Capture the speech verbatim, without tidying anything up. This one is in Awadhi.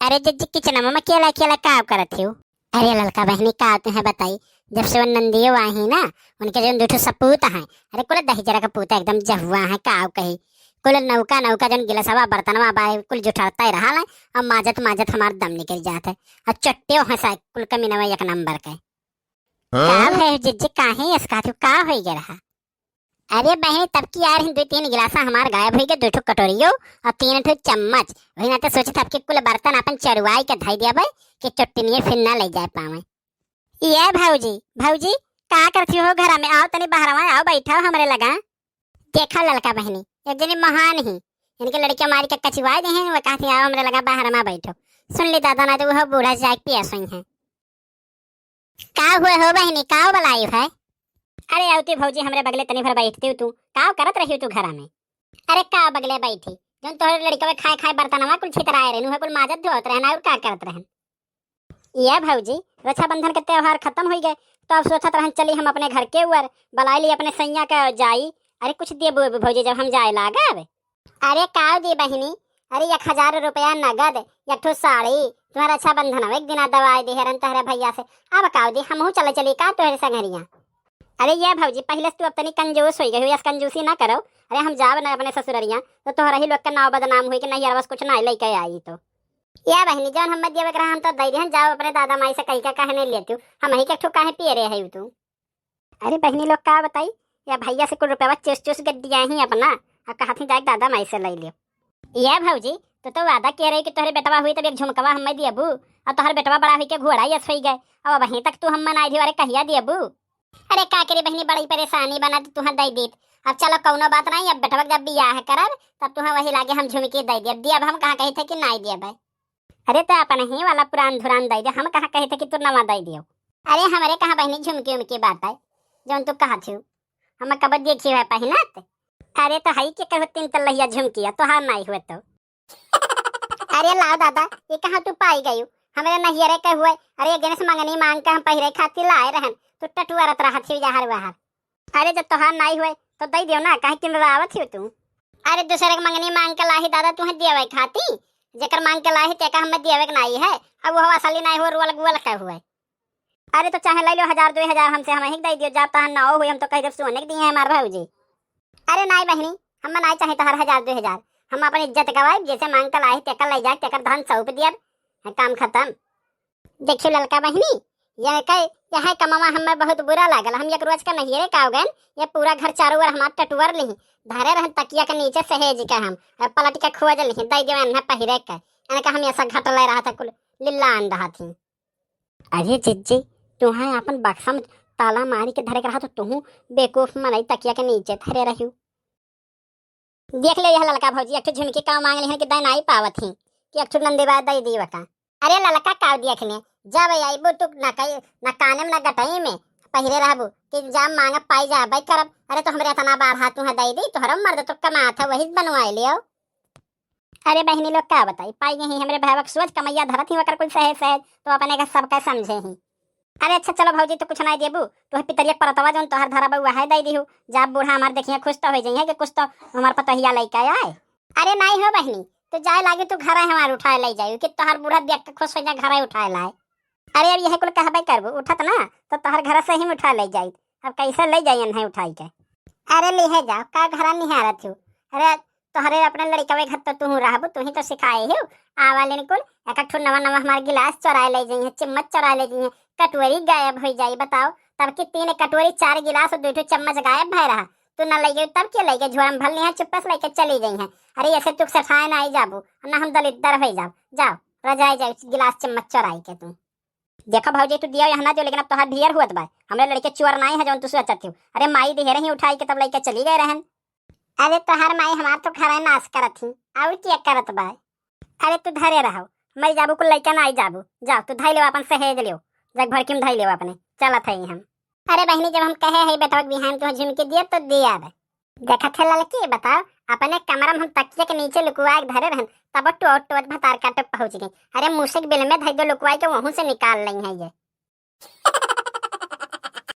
अरे जिज्जी, किचनवा में अकेला अकेला का करत हिउ? अरे ललका बहिनी, का तुहैं बताई, जब से वो नंदियो आई ना, उनके जौन दुइ ठो सपूत हैं, अरे कुल दहिजरा के पूत एकदम जहुआ हैं, का कही। कुल नौका नौका जौन गिलसवा बर्तनवा बा, कुल जुठारत ही रहल हैं, अउर माजत माजत हमार दम निकरि जात है। अउर चट्टियो हैं सा कुल कमीनवा एक नंबर के। का भए जिज्जी, काहे असकात हिउ, का होइ गए रहा? अरे बहिनी, तब की यार, दुइ तीन गिलासा हमार गायब होइ गए, दुइ ठो कटोरियो अउर तीन ठो चम्मच। वही नाते सोचत हब कि कुल बर्तन आपन चरुआई के धइ दिया भाई, कि चोट्टिनिये फिर ना लइ जाए पावे। ये भौजी, भौजी, का करत हिउ हो घरा में? आओ तनी बहरवा, आओ बैठाओ हमरे लगा। देखा ललका बहिनी, एक जनी महान ही, इनके लड़किया मारी के कचुआइ दिहे, वो कहती आओ हमरे लगा बहरवा बैठो। सुन ली दादा, ना तो वो बूढ़ा जाके पिया सोई है। का हुए हो बहिनी, का बलाई है? अरे अउती भौजी, हमरे बगले तनी भर बैठती तू, का करत रही तू घरा में? अरे का बगले बैठी, जौन तोहरे लड़कवे खाए खाए बर्तनवा कुल छितराए रहे, उहे कुल माजत धोत रहन, अउर का करत रहन? ये भौजी, रक्षाबंधन के त्योहार खतम होइ गए, तो अब सोचत रहन चली हम अपने घर के ऊपर, बलाइ ली अपने सैया का जाई। अरे कुछ देबू भौजी, जब हम जाए लागब? अरे काव दी बहिनी, अरे एक हजार रुपया नगद, एक ठो साड़ी, तुम्हारा रक्षाबंधन एक दिना दवाई दे हरन तोहरे भैया से। अब काव दी, हमहू चले चली का तोहरे संगरिया? अरे ये भौजी, पहिले से तू अब तनी कंजूस होइ गई हो, यस कंजूसी ना करो। अरे हम जाब ना अपने ससुररिया, तो तोहरा ही लोग का नाव बदनाम हुई कि नहीं यार, बस कुछ ना लेके आई तो। या बहिनी, जौन हम्मे देवे के रहा, हम तो दइ दिहन, जाओ अपने दादा माई से कहि के, काहे नहीं लेती हो? हमही के ठो काहे पिए रहे है तू? अरे बहिनी लोग, का बताई, या भैया से कुल रुपया चूस चूस के दिया ही अपना, और कहत ही जाके दादा माई से लइ लियो। या भौजी, तू तो वादा किए रही कि तोहरे बेटवा हुई तब एक झुमकवा हम्मे दियबू, और तोहर बेटवा बड़ा हुई के घोड़ा यस होइ गए, अब वहीं तक तू हम्मे नाई दियो, अरे कहिया दियबू? अरे का करी बहिनी, बड़ी परेशानी बना तो तुहाँ दइ दीत। अब चलो कौनो बात नहीं, अब बेटवा के जब बियाह करब तब तुहाँ वही लागे हम झुमकी दइ दियब। दियब हम कहाँ कही थे कि नाई दियब है। अरे तो अपने ही वाला पुरान धुरान दइ दे, हम कहाँ कही थे कि तू नवा दइ दियो। अरे हमरे कहाँ बहिनी झुमकी उमकी बात है, जौन तू कहत हो, हम कब देखी है पहिनत। अरे तो हई के कहो तीन तल्लहिया झुमकिया, तोहार नाई हुए तो। अरे लाओ दादा, ये कहाँ तू पाई गयू? हमरे नहियरे के हुए। अरे ये गणेश मंगनी मांग के हम पहिरे खातिर लाए रहन, तू टटुअरत रहत ही जहर वहर। अरे जब तोहार नाई हुए तो दइ दियो ना, काहे किनरावत हियो तू? अरे दूसरे के मंगनी मांग के लाही दादा, तुहे देवे खाती, जेकर मांग के लाही तेका हमें देवे के नाई है। अब वो असली नाई हुए, रुअल गुअल के हुए। अरे तो चाहे लइ लो हजार दुइ हजार हमसे, हमही के दइ दियो, जब तोहार नाव हुई हम तो कहि देब सोने के दिए हैं हमार भौजी। अरे नाई बहिनी, हम नाई चाहे तोहार हजार दुइ हजार, हम अपन इज्जत गवाइब, जैसे मांग के लाही तेकर लइ जाए, तेकर धन सौंप दियब, है काम खतम। देखियो ललका बहिनी, यह के, यह कमवा हमें बहुत बुरा लागल। हम एक रोज का नहियरे का हो गए, ये पूरा घर चारों ओर हमार टटुअर लिही, धरे रहन तकिया के नीचे सहेज के हम, और पलट के खोज लिही, दइ देवे एन्हे पहिरे के, एनका हम ऐसा घटले रहा था, कुल लिल्ला आन रहा थी। अरे जिज्जी, तुहें अपन बक्सा में ताला मारी के धरे के रहा तो तुहू बेवकूफ मनई तकिया के नीचे धरे रहियो। देख ले यह ललका भौजी, एक ठो झुमकी का मांग लिहन कि दे नाई पावत ही, कि एक ठो नंदी बाय दे दीवा का। अरे ललका का देख ले, जब आइबो तू न कई, न काने में न गटई में पहिरे रहबो कि जाम मांग पाई जाबे करब। अरे तो हमरे इतना बाढ़ा तुहे दे दी, तोहरा मर्द तो कमात है वही बनवाए लियो। अरे बहिनी लोग का बताई, पाई यही हमरे भाई के सोच कमैया धरत ही, ओकर कुल सहेज सहेज तो अपने का सबका समझे ही। अरे अच्छा चलो भौजी, तो कुछ नहीं देबू, तोहे पितरिया परतवा जौन तोहर धरा बउआ है दे दीहू, जब बूढ़ा हमार देखिए खुश तो हो जाइए कि कुछ तो हमार पतोहिया लइका आए। अरे नहीं हो बहिनी, तो जाए लागे तू घर हमार उठाए ले जाए कि तोहर बूढ़ा देख के खुश हो जाए, घर उठाए लाए। अरे अब यह कुल कहबे करबू, उठत ना तो तोहर घर से ही उठा ले जाई। अब कैसे ले जाई नहीं उठाई के? अरे लिहे जाओ, का घर निहारत हो? अरे तोहरे अपने लड़कवे घर तो तू रहबू, तू ही तो सिखाए हो। आवा लेन कुल, एक एक ठो नवा नवा हमार गिलास चोराए ले जाइए, चम्मच चोराए ले जाइए, कटोरी गायब हो जाई। बताओ, तब की तीन कटोरी, चार गिलास और दो ठो चम्मच गायब भय रहा। तू ना ले गई तब के ले गई, झोरा में भर लिया, चुप्पे से लेके चली गई है। अरे ऐसे तू सठाए ना आई जाबू, ना हम दलिद्दर हो जाब। जाओ रजाई जाओ, गिलास चम्मच चोराई के तू। देखो भौजी, तू दियो यहाँ ना दियो, लेकिन अब तोहार ढेर हुअत बा। हमरे लड़के चोर नाई है जौन तू सोचत हो। अरे माई दिहे रही उठाई के तब लइके चली गए रहन। अरे तोहार माई हमार तो खरा नाश करत ही, और क्या करत बा? अरे तू धरे रहो, मर जाबू कुल लइका ना आई जाबू। जाओ तू धई लेवा अपन सहेज लियो, जग भड़की में धई लेवा अपने, चलत है हम। अरे बहिनी, जब हम कहे है बेटवा के बिहान तुहे झुमकी दिए तो दिया बे। देखत है ललकी, बताओ, अपने कमरा में हम तकिया के नीचे लुकुआ के धरे रहन, तब टोट टोट भतार काटे पहुंच गई। अरे मूसक बिल में धई दो लुकुआ के, वहू से निकाल लई है ये।